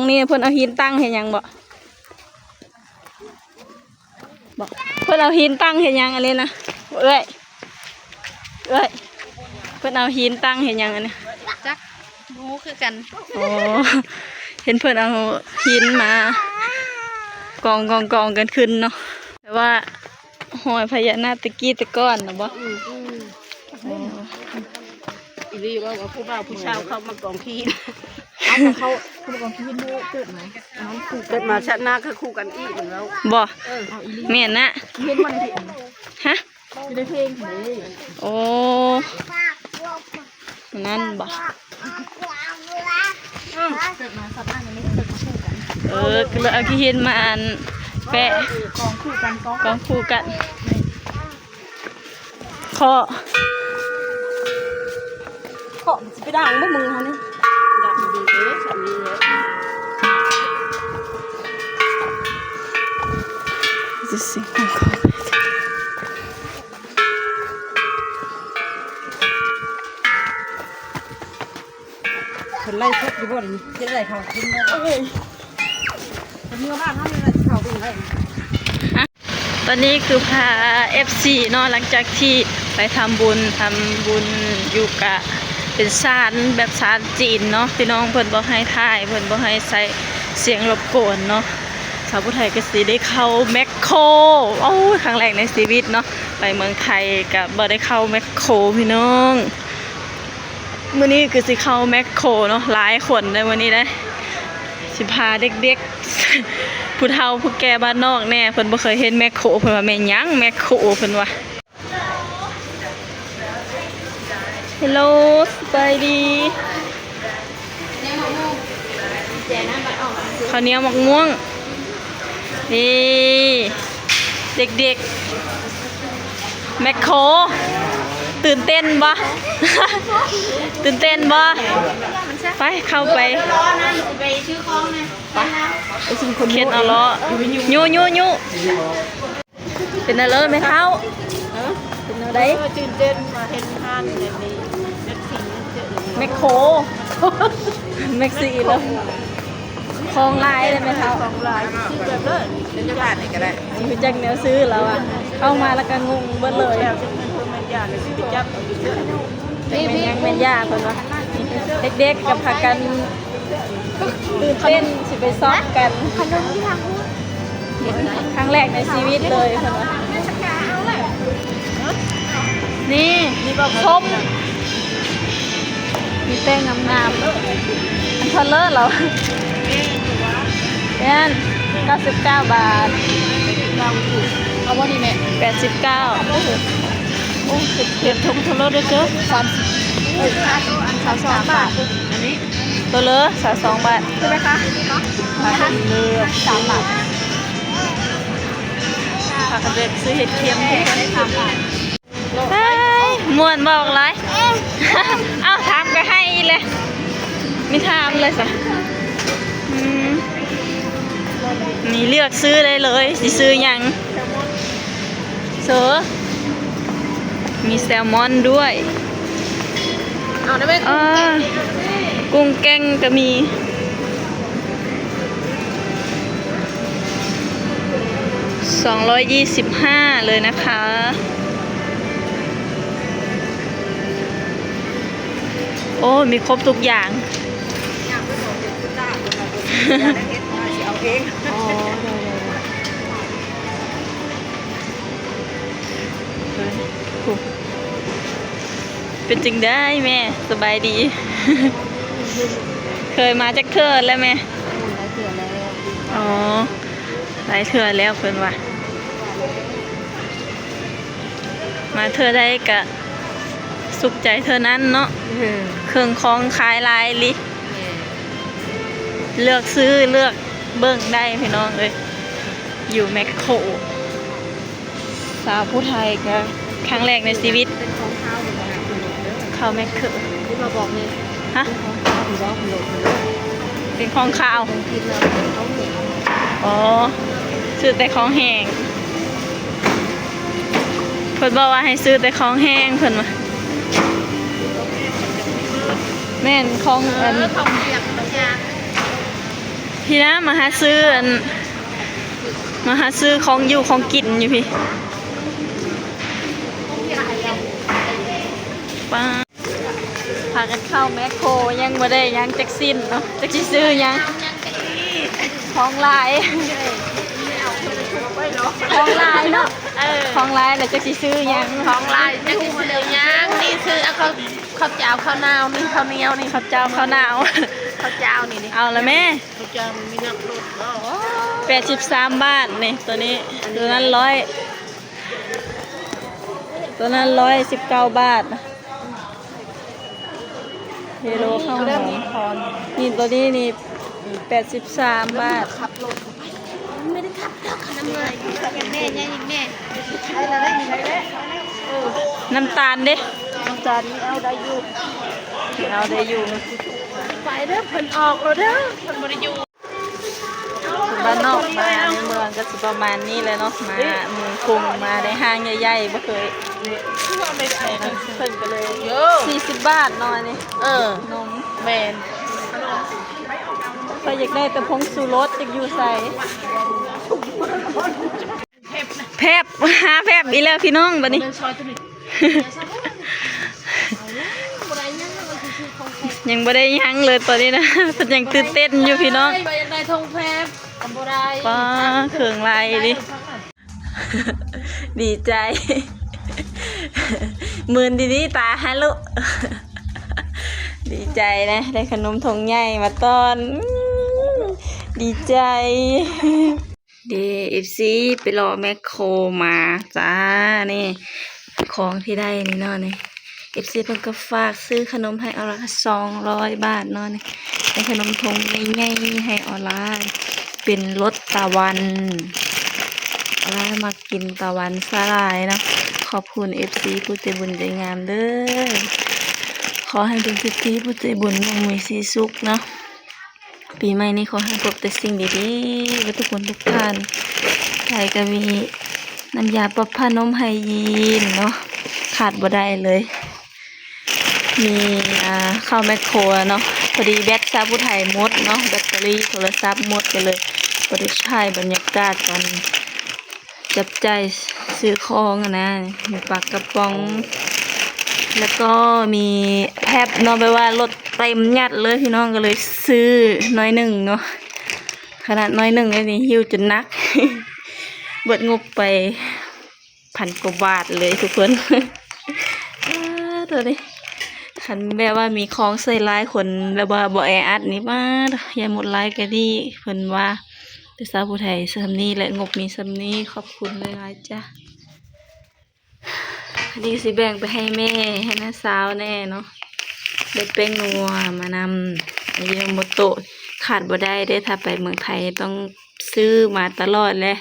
ນີ້ເພິ່ນເອົາຫີນຕັ້ງເຮັດຫຍັງບໍ? ບໍ ເພິ່ນເອົາຫີນຕັ້ງເຮັດຫຍັງອັນນີ້ນະ? ເອື້ອຍ ເອື້ອຍ ເພິ່ນເອົາຫີນຕັ້ງເຮັດຫຍັງອັນນີ້? ຈັກ ບໍ່ຮູ້ຄືກັນ. ອໍ ເຫັນເພິ່ນເອົາຫີນມາກອງໆໆກັນຂຶ້ນເນາະ ແບບວ່າຮອຍພະຍານາກແຕ່ກີ້ແຕ່ກ່ອນນະບໍ? ອືມ ອືມ ອໍ ອີ່ຫຼີວ່າ ວ່າຜູ້ບ່າວຜູ້ສາວເຂົ້າມາກອງຂີ້ຫີນ. ເອົາ ເຂົາເຂົ້າມາກອງຂີ້ຫີນເດີ ເກີດມາ ເກີດມາຊາດໜ້າຄືຄູ່ກັນອີກແລ້ວ. ບໍ່ ເອີ ເອົາອີ່ຫຼີ ແມ່ນນະ. ເຫັນບໍ່ໃນເພງ? ຮະ? ຢູ່ໃນເພງເດ້. ໂອ້ ນັ້ນບໍ່? ອືມ ເກີດມາຊາດໜ້າຍັງໄດ້ເກີດມາຄູ່ກັນ. ເອີ ກໍເລີຍເອົາຂີ້ຫີນມາອັນແປະ ກອງຄູ່ກັນ ກອງ ກອງຄູ່ກັນ. ເຄາະ ເຄາະ ຊິໄປດ່າງບໍ່ມືເຮົານີ້? ດ່າງດີເດ້ ອັນນີ້ເດ້. ເພິ່ນໄລ່ສົດຢູ່ບໍ່ນີ້? ເຮັດໄດ້ເຂົ້າກິນເດີ. ເອີຍ ເມື່ອບ້ານເຮົານີ້ແຫຼະ ຊິເຂົ້າໄປໄດ້. ຕອນນີ້ຄືພາເອັຟຊີເນາະ ຫຼັງຈາກທີ່ໄປທຳບຸນ ທຳບຸນຢູ່ກະເປັນສານແບບສານຈີນເນາະ ພີ່ນ້ອງ. ເພິ່ນບໍ່ໃຫ້ຖ່າຍ ເພິ່ນບໍ່ໃຫ້ໃຊ້ສຽງລົບກວນເນາະ. ສາວຜູ້ໄທກໍຊິໄດ້ເຂົ້າແມັກໂຄ ໂອ້ຍ ຄັ້ງແລກໃນຊີວິດເນາະ ໄປເມືອງໄທກໍບໍ່ໄດ້ເຂົ້າແມັກໂຄ ພີ່ນ້ອງ. ມື້ນີ້ຄືຊິເຂົ້າແມັກໂຄເນາະ ຫຼາຍຄົນເດ້ມື້ນີ້ເດ້. ຊິພາເດັກໆ ຜູ້ເຖົ້າຜູ້ແກ່ບ້ານນອກແດ່ ເພິ່ນບໍ່ເຄີຍເຫັນແມັກໂຄ ເພິ່ນວ່າ ແມ່ນຫຍັງແມັກໂຄ ເພິ່ນວ່າ. ເຮລໂລ ສະບາຍດີ. ເຂົ້າໜຽວໝາກມ່ວງ. ນີ້ ເດັກໆ ແມັກໂຄ ຕື່ນເຕັ້ນບໍ່? ຕື່ນເຕັ້ນບໍ່? ໄປ ເຂົ້າໄປ ໄປ ເຂັດເອົາເລາະ ຍຸໆໆ. ເປັນແນວເລີແມ່ເຖົ້າ? ເອີ ເປັນແນວໃດ? ເອີ ຕື່ນເຕັ້ນມາເຫັນຮ້ານແບບນີ້ ແມັກໂຄ ແມັກຊີແລ້ວ ຂອງຫຼາຍເດ້ແມ່ເຖົ້າ ຂອງຫຼາຍ ຊື້ແບບເລີ ເປັນຈະບາດນີ້ກໍໄດ້ ຊິຮູ້ຈັກແນວຊື້ແລ້ວອະ ເຂົ້າມາແລ້ວກໍງົງເບິດເລີຍ ແມ່ນຢາ ຊິໄປຈັບເອົາຢູ່ເທື່ອ ແມ່ນຫຍັງແມ່ນຢາເພິ່ນວ່າ ເດັກໆກໍພາກັນ ຕື່ນເຕັ້ນຊິໄປຊອບກັນ ຂະໜົມທີ່ທາງພຸ້ນ ເປັນຄັ້ງແລກໃນຊີວິດເລີຍເພິ່ນວ່າ. ນີ້ ນີ້ບໍ່ສົ້ມ ມີແຕ່ງາມໆ ອັນເທົ່າເລີດແລ້ວ ແມ່ນ ເກົ້າສິບເກົ້າບາດ ເອົາບໍ່ນີ້ແມ່? ແປດສິບເກົ້າ ໂອ້ໂຫ ໂອ້ ເກັບຖົງເທົ່າເລີດເດີ ສາມສິບ ເອີຍ ຊາວສອງບາດ ອັນນີ້ ຕົວເລີ ຊາວສອງບາດ ໃຊ່ໄໝຄະ? ພາກັນເລືອກ ສາມບາດ ພາກັນເລືອກຊື້ເຫັດເຂັມ ສາມບາດ. ເຮີ້ຍ ມ່ວນບໍ່ບັກຫຼາຍ? ເອົ້າ ຖາມກໍໃຫ້ອີກແຫຼະ ມີຖາມເລີຍຊະ. ອືມ ນີ້ເລືອກຊື້ໄດ້ເລີຍ ຊິຊື້ຫຍັງ? ໂຊ ມີແຊລມອນດ້ວຍ ເອົາໄດ້ໄໝ? ອ່າ ກຸ້ງແກ້ງກໍມີ ສອງຮ້ອຍຍີ່ສິບຫ້າເລີຍນະຄະ. ໂອ້ ມີຄົບທຸກຢ່າງ ເຮັດມາຊິເອົາເອງ. ອໍ ໄດ້ໆ ເປັນຈັ່ງໃດແມ່? ສະບາຍດີ. ເຄີຍມາຈັກເທື່ອແລ້ວແມ່? ໂອ້ ຫຼາຍເທື່ອແລ້ວ. ອໍ ຫຼາຍເທື່ອແລ້ວເພິ່ນວ່າ ມາເທື່ອໃດກະສຸກໃຈເທື່ອນັ້ນເນາະ. ເອີ ເຄື່ອງຂອງຂາຍຫຼາຍອີ່ຫຼີ. ແມ່ນ ເລືອກຊື້ເລືອກເບິ່ງໄດ້ພີ່ນ້ອງເອີຍ ຢູ່ແມັກໂຄ. ສາວຜູ້ໄທກະຄັ້ງແລກໃນຊີວິດ ເປັນຂອງຄາວ ເຂົ້າແມັກໂຄ ທີ່ວ່າບອກນີ້. ຮະ? ເປັນຂອງຄາວ ເປັນຂອງຄາວ. ອໍ ຊື້ແຕ່ຂອງແຫ້ງ ເພິ່ນບອກວ່າໃຫ້ຊື້ແຕ່ຂອງແຫ້ງ ເພິ່ນວ່າ. ແມ່ນ ຂອງ ເອີ ອັນ ຂອງເປີກມັນຢາກ ພີ່ນະ ມາຫາຊື້ອັນ ມາຫາຊື້ຂອງຢູ່ຂອງກິນຢູ່ພີ້. ປ້າ ພາກັນເຂົ້າແມັກໂຄ ຍັງບໍ່ໄດ້ຫຍັງຈັກຊິ້ນເນາະ ຈັກຊິຊື້ຫຍັງ. ຂອງຫຼາຍ ຂອງຫຼາຍເນາະ. ເອີ ຂອງຫຼາຍແລ້ວຈັກຊິຊື້ຫຍັງ ຂອງຫຼາຍຈັກຊິຊື້ຫຍັງ. ນີ້ຊື້ເອົາເຂົ້າ ເຂົ້າເຈົ້າເຂົ້າໜາວ ນີ້ເຂົ້າໜຽວນີ້ ເຂົ້າເຈົ້າເຂົ້າໜາວ ເຂົ້າເຈົ້ານີ້ ນີ້ ເອົາລະແມ່. ເຂົາເຈົ້າມັນມີນັກລົດບໍ່? ແປດສິບສາມບາດນີ້ ໂຕນີ້ ໂຕນັ້ນຮ້ອຍ ໂຕນັ້ນຮ້ອຍສິບເກົ້າບາດ. ເຮໂລ ເຂົ້າຫອມ ນີ້ ໂຕນີ້ນີ້ ແປດສິບສາມບາດ. ແມ່ ແມ່ ແມ່ ນ້ຳຕານເດ້? ນ້ຳຕານນີ້ເອົາໄດ້ຢູ່ ເອົາໄດ້ຢູ່. ໄປເດີ ເພິ່ນອອກແລ້ວເດີ ເພິ່ນບໍ່ໄດ້ຢູ່. ບ້ານນອກມາໃນເມືອງກໍຊິປະມານນີ້ແຫຼະເນາະ ມາໝູ່ກຸ່ມ ມາໃນຫ້າງໃຫຍ່ໆ ບໍ່ເຄີຍ ເພິ່ນກໍເລີຍ ສີ່ສິບບາດເນາະ ອັນນີ້. ເອີ ນົມ ແມ່ນ. ຂ້ອຍຢາກໄດ້ແຕ່ຜົງຊູລົດ ຈັກຢູ່ໃສ? ແຟບ ຫາແຟບອີກແລ້ວພີ່ນ້ອງ ບັດນີ້ ຍັງບໍ່ໄດ້ຫຍັງເລີຍຕອນນີ້ນະ ເພິ່ນຍັງຕື່ນເຕັ້ນຢູ່ພີ່ນ້ອງ. ຢາກໄດ້ຖົງແຟບກໍບໍ່ໄດ້ ປ້າ ເຄື່ອງຫຼາຍອີ່ຫຼີ ດີໃຈ ມື່ນດີໆ ຕາຫາລຸ ດີໃຈນະ ໄດ້ຂະໜົມຖົງໃຫຍ່ມາຕ້ອນ ອື ດີໃຈ. ເດ້ ເອັຟຊີ ໄປເລາະແມັກໂຄມາຈ້າ ນີ້ ຂອງທີ່ໄດ້ນີ້ເນາະ ນີ້ ເອັຟຊີ ເພິ່ນກໍຝາກຊື້ຂະໜົມໃຫ້ອອລາ ສອງຮ້ອຍບາດເນາະ ນີ້ ໄດ້ຂະໜົມຖົງໃຫຍ່ໆ ໃຫ້ອອລາ ເປັນລົດຕາວັນ ອອລາມັກກິນຕາວັນສາຫຼາຍເນາະ. ຂອບຄຸນ ເອັຟຊີ ຜູ້ໃຈບຸນໃຈງາມເດີ ຂໍໃຫ້ເປັນເສດຖີຜູ້ໃຈບຸນ ໝັ່ງມີສີສຸກເນາະ. ປີໃໝ່ນີ້ຂໍໃຫ້ພົບແຕ່ສິ່ງດີໆ ເບິດທຸກຄົນທຸກທ່ານ. ໄທກໍມີນ້ຳຢາປັບຜ້ານຸ່ມໃຫ້ຢີນເນາະ ຂາດບໍ່ໄດ້ເລີຍ. ມີ ອ່າ ເຂົ້າແມັກໂຄເນາະ ພໍດີແບັດຊາວຜູ້ໄທໝົດເນາະ ແບັດເຕີຣີໂທລະສັບໝົດ ກໍເລີຍບໍ່ໄດ້ຖ່າຍບັນຍາກາດຕອນ ຈັບຈ່າຍຊື້ຂອງຫັ້ນນະ ມີປາກກະປ໋ອງ ແລ້ວກໍມີແຟບເນາະ ແບບວ່າລົດເຕັມຍັດເລີຍພີ່ນ້ອງ ກໍເລີຍຊື້ໜ້ອຍໜຶ່ງເນາະ ຂະໜາດໜ້ອຍໜຶ່ງເລີຍນີ້ ຫິ້ວຈົນໜັກ ເບິດງົບໄປພັນກວ່າບາດເລີຍທຸກຄົນ. ໂຕນີ້ ຄັນແບບວ່າມີຂອງໃສ່ຫຼາຍຄົນ ແບບວ່າບໍ່ແອອັດນີ້ ມາ ຢ່າໝົດຫຼາຍກໍດີ ເພິ່ນວ່າ. ແຕ່ຊາວຜູ້ໄທສ່ຳນີ້ແຫຼະ ງົບມີສ່ຳນີ້ ຂອບຄຸນຫຼາຍໆຈ້າ. ອັນນີ້ຊິແບ່ງໄປໃຫ້ແມ່ ໃຫ້ນ້າສາວແດ່ເນາະ ໄດ້ແປ້ງນົວມານຳ ອາຢິໂນໂມໂຕະ ຂາດບໍ່ໄດ້ເດ້ ຖ້າໄປເມືອງໄທຕ້ອງຊື້ມາຕະຫຼອດແຫຼະ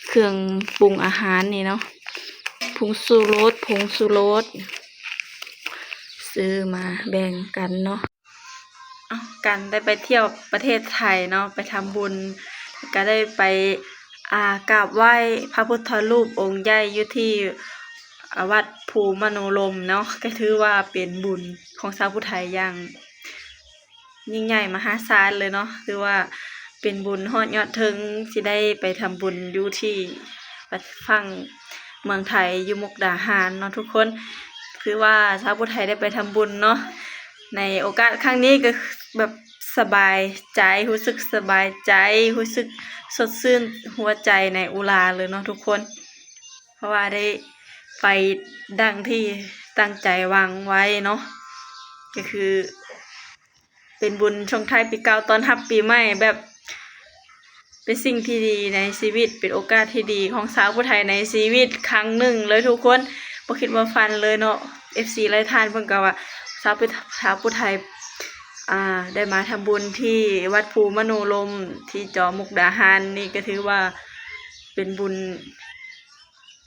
ເຄື່ອງປຸງອາຫານນີ້ເນາະ ຜົງຊູລົດ ຜົງຊູລົດ ຊື້ມາແບ່ງກັນເນາະ. ເອົ້າ ການໄດ້ໄປທ່ຽວປະເທດໄທເນາະ ໄປທຳບຸນ ກະໄດ້ໄປ ອ່າ ກາບໄຫວ້ພະພຸດທະຮູບອົງໃຫຍ່ຢູ່ທີ່ ອາ ວັດພູມະໂນລົມເນາະ ກະຖືວ່າເປັນບຸນຂອງຊາວຜູ້ໄທຢ່າງຍິ່ງໃຫຍ່ມະຫາສານເລີຍເນາະ ຖືວ່າເປັນບຸນຮອດຍອດເທິງ ທີ່ໄດ້ໄປທຳບຸນຢູ່ທີ່ວັດຝັ່ງເມືອງໄທ ຢູ່ມຸກດາຫານເນາະທຸກຄົນ. ຄືວ່າຊາວຜູ້ໄທໄດ້ໄປທຳບຸນເນາະ ໃນໂອກາດຄັ້ງນີ້ກໍແບບສະບາຍໃຈ ຮູ້ສຶກສະບາຍໃຈ ຮູ້ສຶກສົດຊື່ນຫົວໃຈໃນອຸລາເລີຍເນາະທຸກຄົນ ເພາະວ່າໄດ້ໄປດັ່ງທີ່ຕັ້ງໃຈຫວັງໄວ້ເນາະ ກໍຄືເປັນບຸນສົ່ງທ້າຍປີເກົ່າຕ້ອນຮັບປີໃໝ່ ແບບ ເປັນສິ່ງທີ່ດີໃນຊີວິດ ເປັນໂອກາດທີ່ດີຂອງຊາວຜູ້ໄທໃນຊີວິດຄັ້ງໜຶ່ງເລີຍທຸກຄົນ ບໍ່ຄິດບໍ່ຝັນເລີຍເນາະ. ເອັຟຊີຫຼາຍທ່ານເພິ່ນກໍວ່າ ຊາວ ຊາວຜູ້ໄທ ອ່າ ໄດ້ມາທຳບຸນທີ່ວັດພູມະໂນລົມ ທີ່ຈອມມຸກດາຫານ ນີ້ກໍຖືວ່າເປັນບຸນ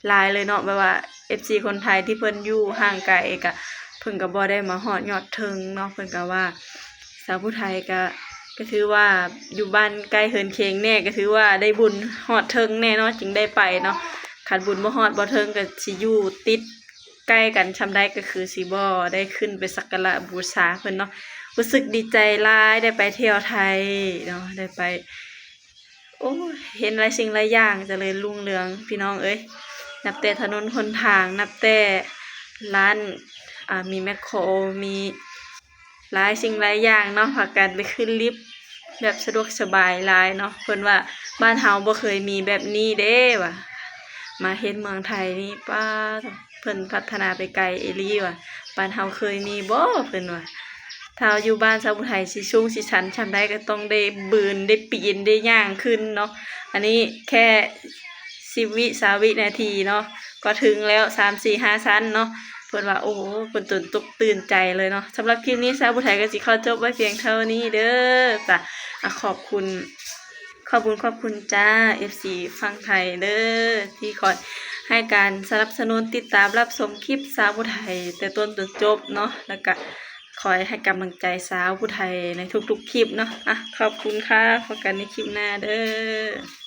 ຫຼາຍເລີຍເນາະ ແບບວ່າເອັຟຊີຄົນໄທທີ່ເພິ່ນຢູ່ຫ່າງໄກກະ ເພິ່ນກະບໍ່ໄດ້ມາຮອດຍອດເທິງເນາະ ເພິ່ນກະວ່າ ຊາວຜູ້ໄທກະ ກະຖືວ່າຢູ່ບ້ານໃກ້ເຮືອນຄຽງແດ່ ກະຖືວ່າໄດ້ບຸນຮອດເທິງແດ່ເນາະ ຈຶ່ງໄດ້ໄປເນາະ ຄັນບຸນບໍ່ຮອດບໍ່ເທິງກະຊິຢູ່ຕິດໃກ້ກັນຊ່ຳໃດ ກະຄືຊິບໍ່ໄດ້ຂຶ້ນໄປສັກກາລະບູຊາເພິ່ນເນາະ. ຮູ້ສຶກດີໃຈຫຼາຍ ໄດ້ໄປທ່ຽວໄທເນາະ ໄດ້ໄປ ໂອ້ຍ ເຫັນຫຼາຍສິ່ງຫຼາຍຢ່າງຈະເລີນຮຸ່ງເຮືອງ ພີ່ນ້ອງເອີຍ. ນັບແຕ່ຖະໜົນຫົນທາງ ນັບແຕ່ຮ້ານ ອ່າ ມີແມັກໂຄ ມີຫຼາຍສິ່ງຫຼາຍຢ່າງເນາະ ພາກັນໄປຂຶ້ນລິບແບບສະດວກສະບາຍຫຼາຍເນາະ. ເພິ່ນວ່າບ້ານເຮົາບໍ່ເຄີຍມີແບບນີ້ເດ້ວ່າ ມາເຫັນເມືອງໄທນີ້ ປ້າ ເພິ່ນພັດທະນາໄປໄກອີ່ຫຼີວ່າ ບ້ານເຮົາເຄີຍມີບໍ່ ເພິ່ນວ່າ. ຖ້າຢູ່ບ້ານຊາວຜູ້ໄທຊິສູງຊິຊັນຊ່ຳໃດ ກໍຕ້ອງໄດ້ບືນ ໄດ້ປີນ ໄດ້ຍ່າງຂຶ້ນເນາະ. ອັນນີ້ແຄ່ສິບວິ ຊາວວິນາທີເນາະ ກໍເຖິງແລ້ວ ສາມ ສີ່ ຫ້າ ຊັ້ນເນາະ. ເພິ່ນວ່າ ໂອ້ ເພິ່ນຕົນຕົກຕື່ນໃຈເລີຍເນາະ. ສຳລັບຄລິບນີ້ ຊາວຜູ້ໄທກໍຊິຂໍຈົບໄວ້ພຽງເທົ່ານີ້ເດີ. ຈ້ະ ອາ ຂອບຄຸນ ຂອບບຸນຂອບຄຸນຈ້າ ເອັຟຊີຝັ່ງໄທເດີ ທີ່ຄອຍໃຫ້ການສະໜັບສະໜູນ ຕິດຕາມຮັບຊົມຄລິບຊາວຜູ້ໄທແຕ່ຕົ້ນຈົນຈົບເນາະ ແລ້ວກະຄອຍໃຫ້ກຳລັງໃຈຊາວຜູ້ໄທໃນທຸກໆຄລິບເນາະ. ອາ ຂອບຄຸນຄ່ະ ພົບກັນໃນຄລິບໜ້າເດີ.